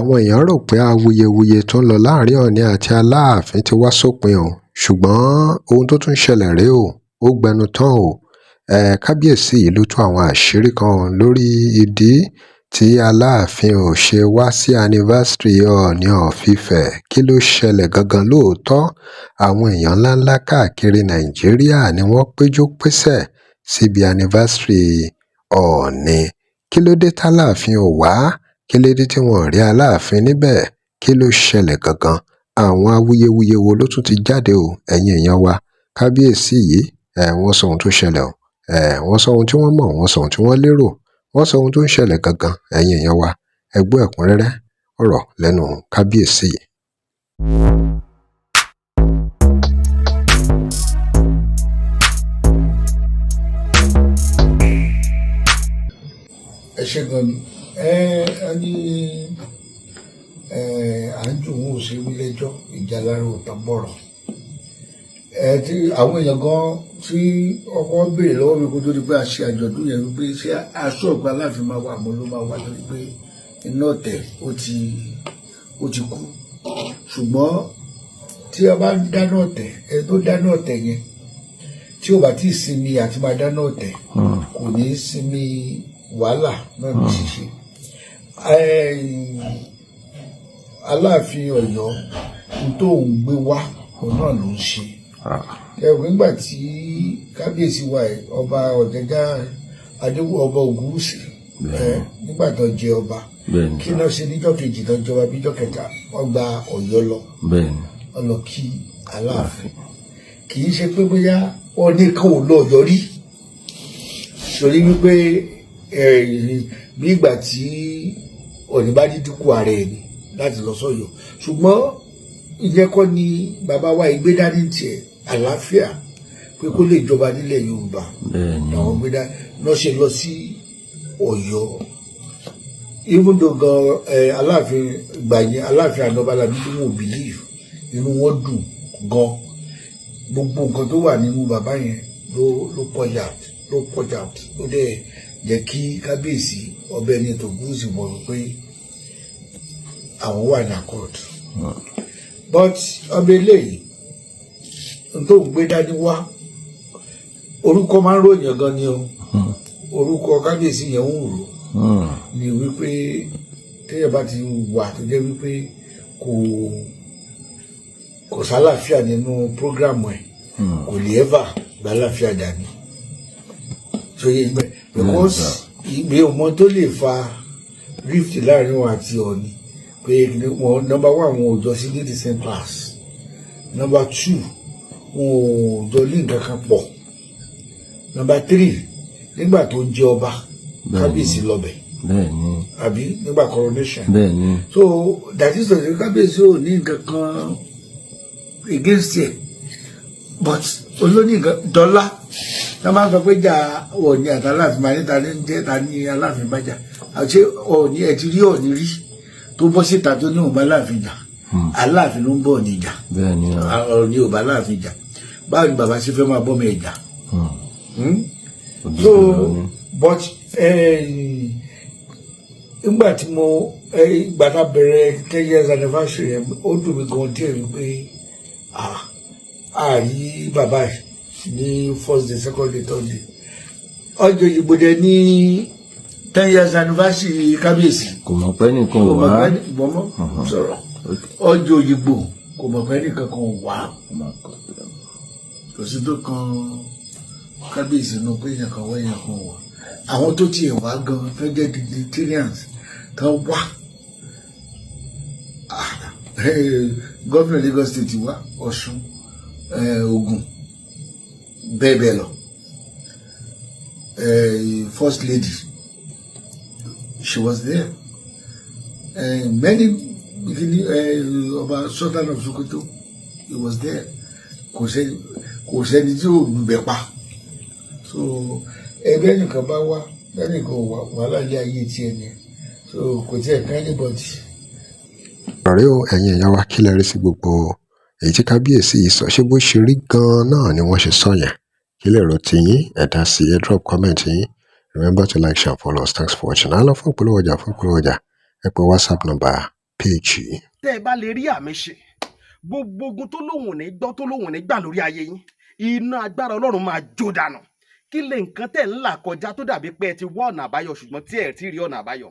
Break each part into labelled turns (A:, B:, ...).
A: Àwọn èèyàn rò pé awuyewuye tó ń lọ láàrin Ooni àti Aláàfin ti wá sópin o, ṣùgbọ́n ohun tó tún ṣẹlẹ̀ rèé o, ó gbẹnu tán o. Kábíyèsí yìí ló tú àwọn àṣírí kan lórí ìdí tí Aláàfin ò ṣe wá sí anniversary Ooni of Ife. Kí ló ṣẹlẹ̀ gangan lóòótọ́? Àwọn èèyàn ńláńlá káàkiri Nàìjíríà ni wọ́n péjú pésẹ̀ síbi anniversary Ooni. Kí ló dé tàlàáfín ò wá? Kí ló dé tí wọn ò rí Aláàfin níbẹ̀? Kí ló ṣẹlẹ̀ gangan? Àwọn awuyewuye wo ló tún ti jáde o? Ẹ̀yin èèyàn wa, kábíyèsí yìí, wọ́n sọ ohun tó ṣẹlẹ̀ o. Wọ́n sọ ohun tí wọ́n mọ̀, wọ́n sọ ohun tí wọ́n lérò, wọ́n sọ ohun tó ń ṣẹlẹ̀ gangan. Ẹ̀yin èèyàn wa, ẹ gbọ́ ẹ̀kúnrẹ́rẹ́ ọ̀rọ̀ lẹ́nu kábíyèsí yìí.
B: Ẹ ṣe gan ni. Ẹ ní ẹ à ń jù wọn ò ṣe wí lẹ́jọ́ ìjà lára ò tán bọ̀rọ̀. Ẹ tí àwọn èèyàn gan tí ọkọ béèrè lọ́wọ́ mi kó tó di pé a ṣe àjọ̀dún yẹn wípé ṣé aṣọ ọ̀pẹ Aláàfin máa wà, mọ́ ló máa wà lórí pé iná ọ̀tẹ̀ ó ti kú. Ṣùgbọ́n tí a bá ń dáná ọ̀tẹ̀, ẹni tó dáná ọ̀tẹ̀ yẹn, tí ò bá tí ì sinmi àti máa dáná ọ̀tẹ̀, kò ní í sinmi wàhálà náà ní ṣíṣe. Aláàfin Ọ̀yọ́, n tó ń gbé wá, òun náà ló ń ṣe. Ẹ̀rù nígbà tí kábíyèsí wa yìí, Ọba Ọ̀jájá Adéwọ̀, Ọba Ògúnwùsì, nígbà tó jẹ ọba, kí náà ṣe níjọ́ kejì tó jọba bíjọ́ kẹta, wọ́n gba Ọ̀yọ́ lọ, wọ́n lọ kí Aláàfin. Kì í ṣe pé bóyá wọn ní kàn ò lọ Ọ̀yọ́ rí, torí wípé bí ìgbà tí Ọ̀ọ̀ni bá dídí kú ara ẹ̀ ni láti lọ sọ́yọ́. Ṣùgbọ́n ìyẹn kọ́ ni bàbá wa ìgbé dání tiẹ̀, àlàáfíà pé kó lè jọba nílẹ̀ Yorùbá làwọn gbé dání lọ́ ṣe lọ sí Ọ̀yọ́. Even though gan Aláàfin gbà yẹn, Aláàfin ànọba Lámídì, wọn ò believe, inú wọn dùn gan. Gbogbo nǹkan tó wà nínú bàbá yẹn ló purge out, ló purge out. Ó dẹ̀ jẹ́ kí kábíyèsí ọbẹ̀ ní Tògúnwùsì mọ̀ wípé àwọn wà ní accord. But ọbẹ̀ eléyìí n tó ń gbé dání wá, orúkọ máa ń ròyìn gan ni o. Orúkọ kábíyèsí yẹn ń rò ni wípé téèyàn bá ti wà tó jẹ́ wípé kò sálàáfíà nínú program ẹ̀, kò lè ever gbàláfíà dání. So yẹ ibẹ̀ because ìgbé ọmọ tó lè fa rift láàrin wọn àti Ọọ̀ni pé wọn, number one, wọn ò jọ sí ní the same class; number two, wọn ò jọ ní nǹkan kan pọ̀; number three, nígbà tó ń jẹ ọba, kábíyèsí lọ́bẹ̀, àbí nígbà coronation. So that is to say, kábíyèsí ò ní nǹkan kan against ẹ̀, but olóní nǹkan dọ́là tá a máa ń sọ pé jà Ọọ̀ni àti Aláàfin máa ní ta ní jẹ́ ta ní Aláàfin bá jà àti Ọọ̀ni. Ẹ̀ ti rí Ọọ̀ni rí tó bọ́ síta tó ní òun bá Aláàfin jà? Aláàfin ló ń bọ̀ ní ìjà. Ọọ̀ni ò bá Aláàfin jà. Báwo ni bàbá ṣe fẹ́ máa bọ́ mi ẹ̀ jà? So but nígbà tí mo ìgbà tá a bẹ̀rẹ̀ 10 years anniversary yẹn, ó dùn mí gan díẹ̀ wípé a rí bàbá yìí ní first day, second day, third day. Ọjọ́ ìgbòdè ní 10 years anniversary kábíyèsí.
C: Kò mọ̀ pé nìkan ò
B: kò mọ̀
C: wá.
B: Pé mọ̀mọ́ sọ̀rọ̀ ọjọ́ ìgbò, kò mọ̀ pé nìkan kan wá. Kò sí tó kan kábíyèsí nù pé èèyàn kan wá, èèyàn kan wá. Àwọn tó tiẹ̀ wá gan tó jẹ́ dignitarians tó wá, gómìnà Lagos State wá, Ọ̀ṣun, Ògùn, bẹ́ẹ̀ bẹ́ẹ̀ lọ. First lady, she was there. Many ọba Sultan of Sokoto, he was there. Kò sẹ́ni tí ò lùbẹ̀ pa. So ẹgbẹ́ nìkan bá wá, ẹnìkan wà, wàhálà ilé ayé tiẹ̀ ni, so kò tiẹ̀ kán anybody.
A: Ọ̀rẹ́ o, ẹ̀yin èèyàn wa, kí lẹ rí sí gbogbo èyí tí kábíyèsí yìí sọ? Ṣé bó ṣe rí gan-an náà ni wọ́n ṣe sọ yẹn? Kí lè rò tiyín? Ẹ dá sí ẹ, drop comment yín. Remember to like, share and follow us. Thanks for watching. Á lọ fún ìpolówó ọjà. Fún ìpolówó ọjà, ẹ pè WhatsApp number. page yìí.
C: Tẹ́ ẹ bá lè rí àmì ṣe, gbogbo ogun tó lóhùn ní gbọ́, tó lóhùn ní gbà lórí ayé yín, iná agbára Ọlọ́run máa jó dànù. Kí lè nǹkan tẹ̀ ń là kọjá tó dàbí pé ẹ ti wá ọ̀nà àbáyọ, ṣùgbọ́n tí ẹ ti rí ọ̀nà àbáyọ?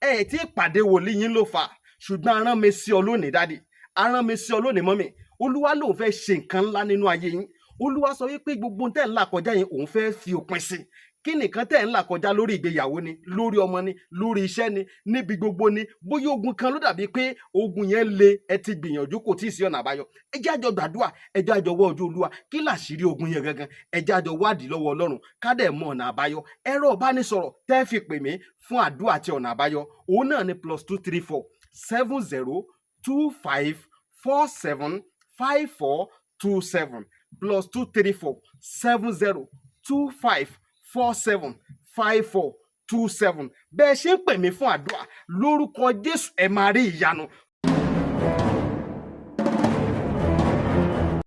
C: Ẹ ti pàdé wòlíì yín ló fà á. Ṣùgbọ́n arán mi sí ọ lónìí, daddy, arán mi sí ọ lónìí, mummy. Olúwa lòun fẹ́ ṣe nǹkan ńlá nínú ayé yín. Olúwa sọ wípé gbogbo tẹ̀ ń là kọjá yẹn, òun fẹ́ fi òpin sí. Kí nìkan tẹ̀ ń là kọjá? Lórí ìgbéyàwó ni, lórí ọmọ ni, lórí iṣẹ́ ni, níbi gbogbo ni. Bóyá ogun kan ló dàbí pé ogun yẹn le, ẹ ti gbìyànjú, kò tí ì sí ọ̀nà àbáyọ. Ẹ jẹ́ àjọ gbàdúrà, ẹ jẹ́ àjọ wọ ojú Olúwa. Kí làṣírí ogun yẹn gangan? Ẹ jẹ́ àjọ wádìí lọ́wọ́ Ọlọ́run, ká dẹ̀ mọ ọ̀nà àbáyọ. Ẹ̀rọ ìbánisọ̀rọ̀ tẹ́ fi pè mí fún àdúrà àti ọ̀nà àbáyọ, òun náà ni +234 70 25 47 54 27, +234 70 25 47 54 27. Bẹ́ẹ̀ ṣe ń pè mí fún àdúrà, lórúkọ Jésù, ẹ máa rí ìyanu.